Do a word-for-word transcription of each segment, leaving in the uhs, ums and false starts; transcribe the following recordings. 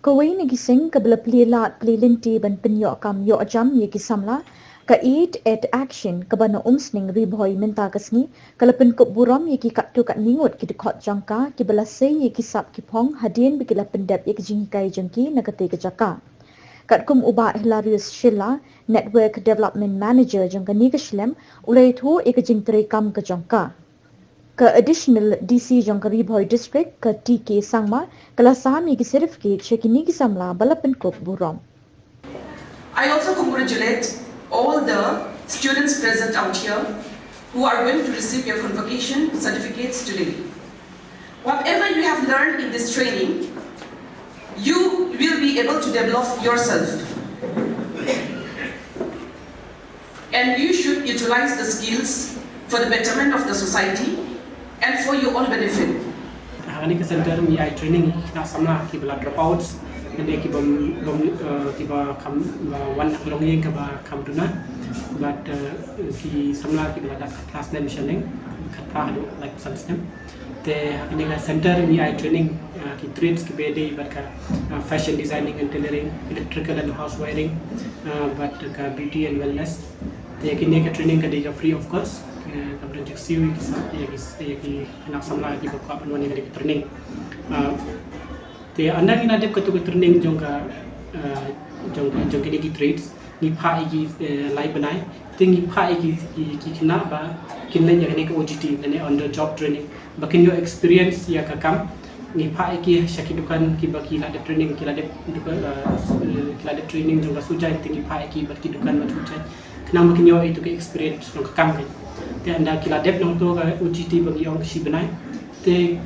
Kawei na ki seng kaba la plie lad plie lynti ban pynïoh kam ïoh jam ïa ki samla, ka Aid Ed Action kaba na Umsning Ri Bhoi mynta ka sngi, ka la pynkup burom ïa ki katto katne ngut ki dkhot jong ka kiba la sei ïa ki sap ki phong hadien ba ki la pyndep ïa ka jinghikai jong ki na katei ka jaka. Katkum u Bah Hilarius Shylla, Network Development Manager jong kane ka shlem, u la ïathuh ïa ka jingtrei kam ka jong ka. Ka Additional D C jong ka Ri Bhoi District, ka T K Sangma, ka la sam ïa ki certificate sha kine ki samla ba la pynkup burom. I also congratulate all the students present out here who are going to receive your convocation certificates today. Whatever you have learned in this training, you will be able to develop yourself. And you should utilize the skills for the betterment of the society and for your own benefit. Ha kane ka center ngi ai training ïa ki khynnah samla kiba la drop outs, lane kiba bym, eh, kiba kham, ba wan na ka longïing kaba kham duna. Bad, eh, ki samla kiba la dap khatphra snem shaneng, khatphra haduh laiphew san snem. Te ha kane ka center ngi ai training, eh, ki trades kiba dei bad ka, eh, fashion designing and tailoring, electrical and house wiring, eh, bad ka beauty and wellness. Te kine ka training ka dei ka free of cost, eh, kaba don jingsiew ïa ki sa-, ïa ki, ïa ki khynnah samla kiba kwah ban wan ïa kane ka training. Ah, te ynda ngi la dep kato ka training jong ka, ah, jong, jong kine ki trades, ngi phah ïa ki, eh, lai bnai, te ngi phah ïa ki, ki, ki khynnah ba kin leit ïa kane ka O J T, lane on the job training, ba kin ïoh experience ïa ka kam. Ngi phah ïa ki sha ki dukan kiba ki la dep training, ki la dep dukan, eh, ki la dep training jong ka Sujai, te ngi phah ïa ki bad ki dukan ba Sujai. Khnang ba kin ïoh ïa ka experience jong ka kam ka. Te ynda ki la dep nangto ka O J T ba ngi ong shi bnai, te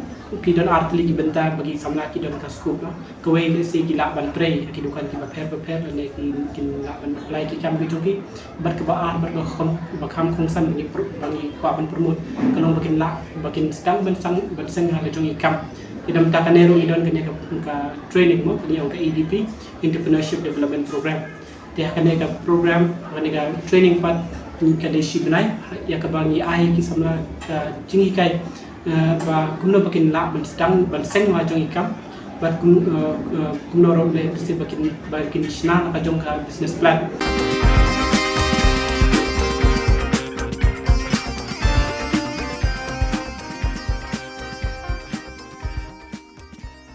ki don ar tylli ki bynta ba ki samla ki don ka scope ba. Kawei, let's say, ki lah ban trei ha ki dukan kiba pher bapher, lane ki, kin lah ban apply ki kam ki jong ki. Bad kaba ar bad ba kham, ba kham kongsan ba ngi pr-, ba ngi kwah ban promote, ka long ba kin lah, ba kin sdang ban sdang, ban seng ha ka jong ki kam. Te namar kane ruh ngi don kane ka, ka training mo, kane ka A D P, Entrepreneurship Development Program. Te ha kane ka program, ha kane ka training pat, ka dei shi bnai, ïa kaba ngi ai ki samla ka jinghikai, eh, ba kumno ba kin lah ban sdang, ban seng ha jong ki kam, bad kum, eh, eh, kumno ruh lehse ba kin, ba kin shna la ka jong ka business plan.